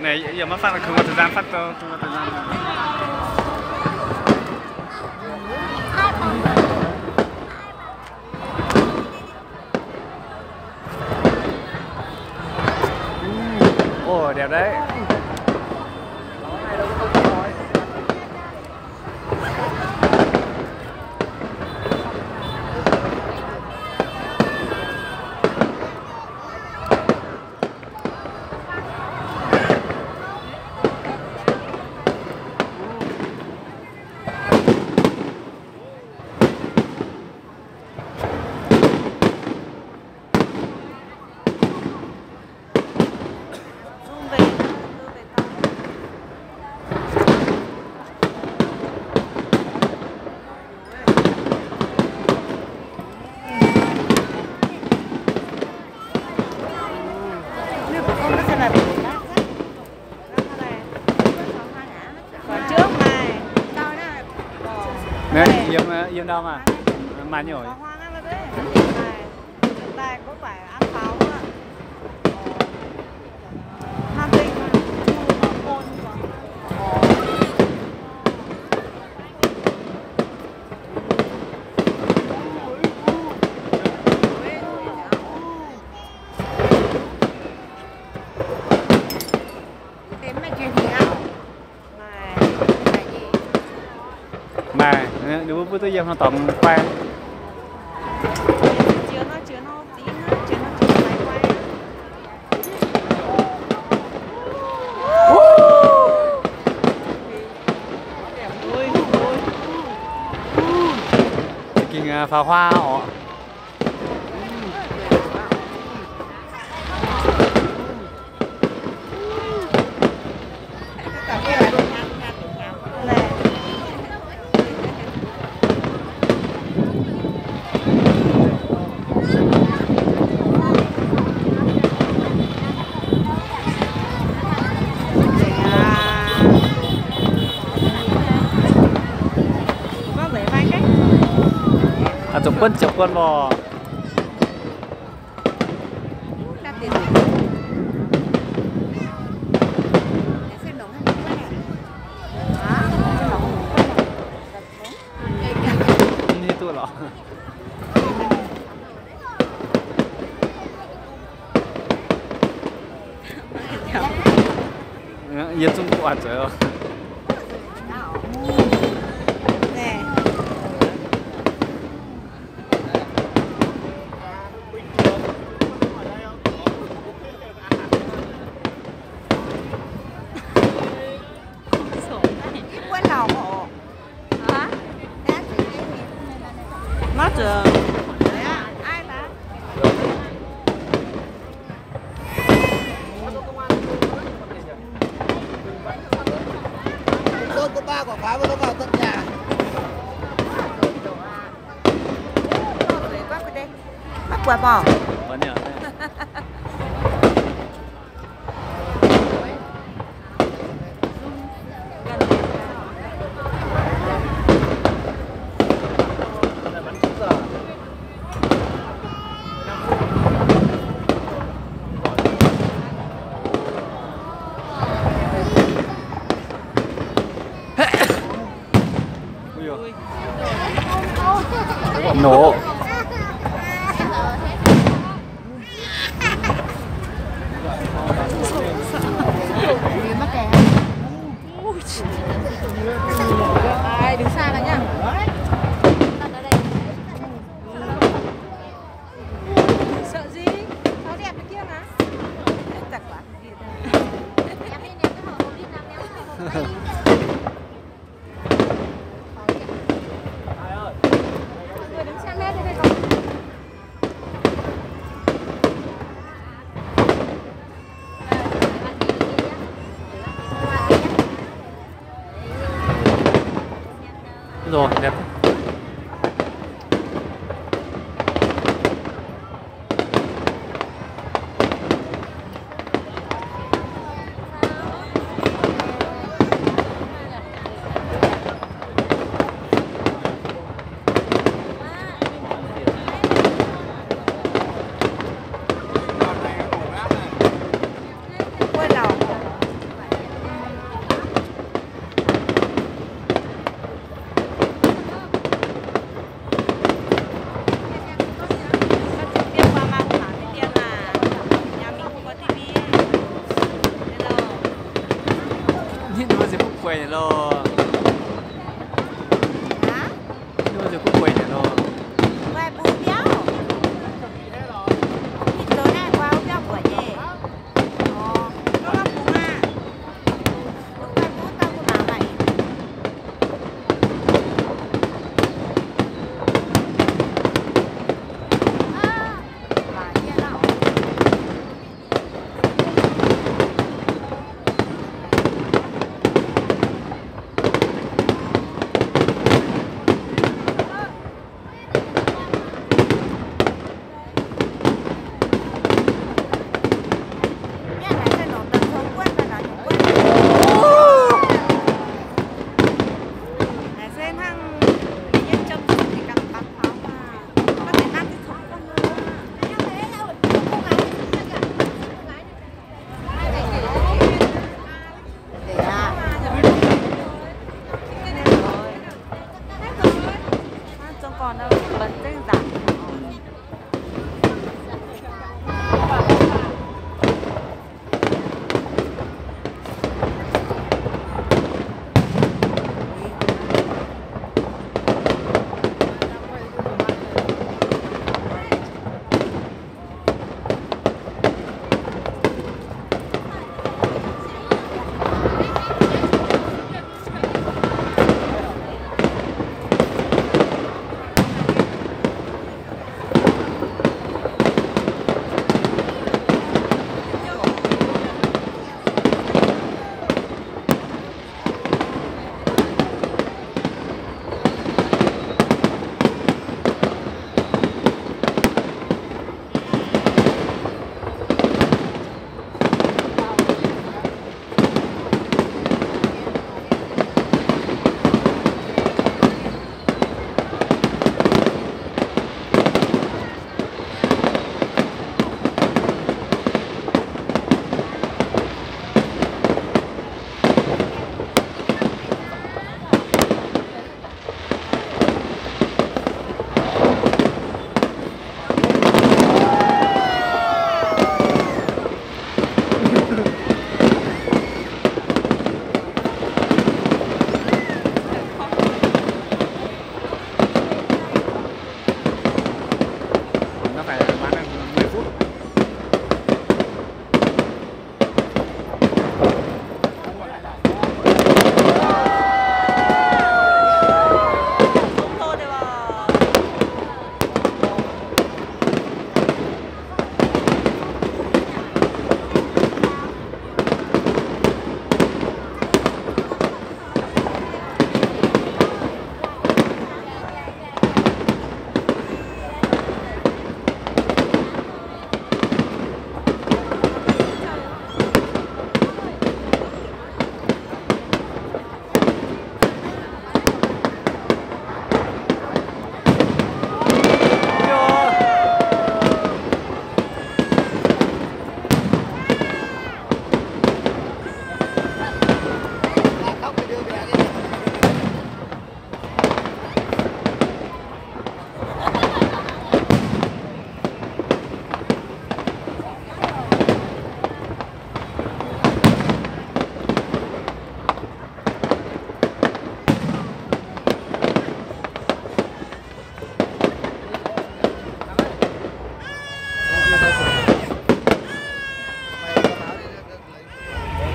Này, giờ mới phát, không có thời gian phát đâu, không có thời gian. Ồ, đẹp đấy. Nè, yiem, yiem ndau maah. Maaih nyei oc. Maaih, ninh mbuo butv duqv yiem haaix dorngx fai? Ging pháo hoa orqc. Zuqc buonv ziepc buonv mborqc. Mv hiuv duqv lorqc. Yie zungv gu'nguaaz zueiz oc. Nổ. Ai, đứng xa ra nhá. Sợ gì? Sao đẹp thế kia mà. Chặt quá. Rồi, đẹp.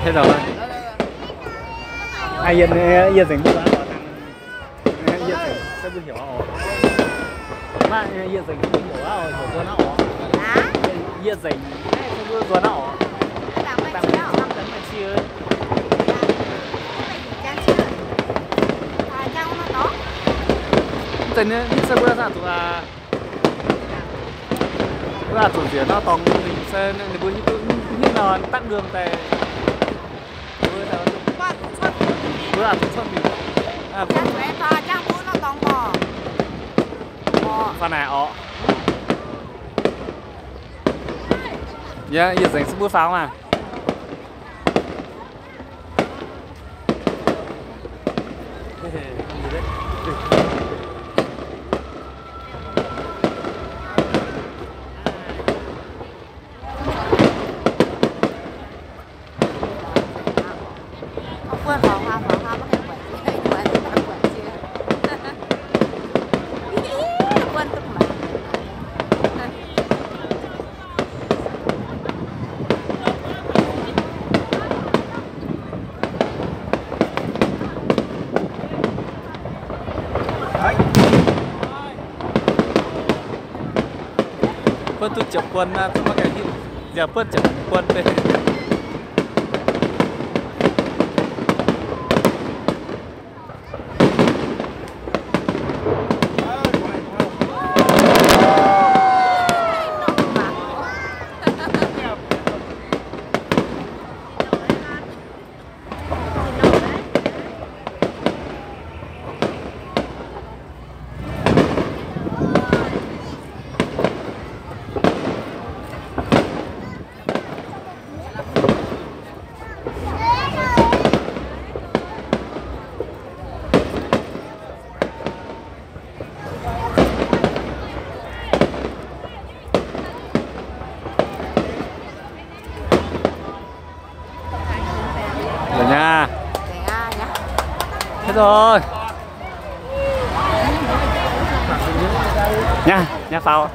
Yie nzengc se mbuo heuc aqv oc. Maiv, yie nzengc se mbuo heuc aqv oc, heuc nzuonx aqv oc. Yie nzengc se mbuo nzuonx aqv oc. Dangh maiv ciev. Mv zeiz, se mbuo aav zuqc, mbuo aav zuqc nziex nor dorngx mingh se ninh mbuo hiuv duqv hingv nor dangv nduom daaih. Mbuo aav zuqc cuotv mingh. Faaux naaic oc. Yie nzengc se mbuo faaux maah. Buonv duqv ziepc buonc nor, zuqc maiv gaengh hitv nziaaux buonv ziepc buonc deix. Lorqc nyei. Hết rồi. Nha, nha faaux.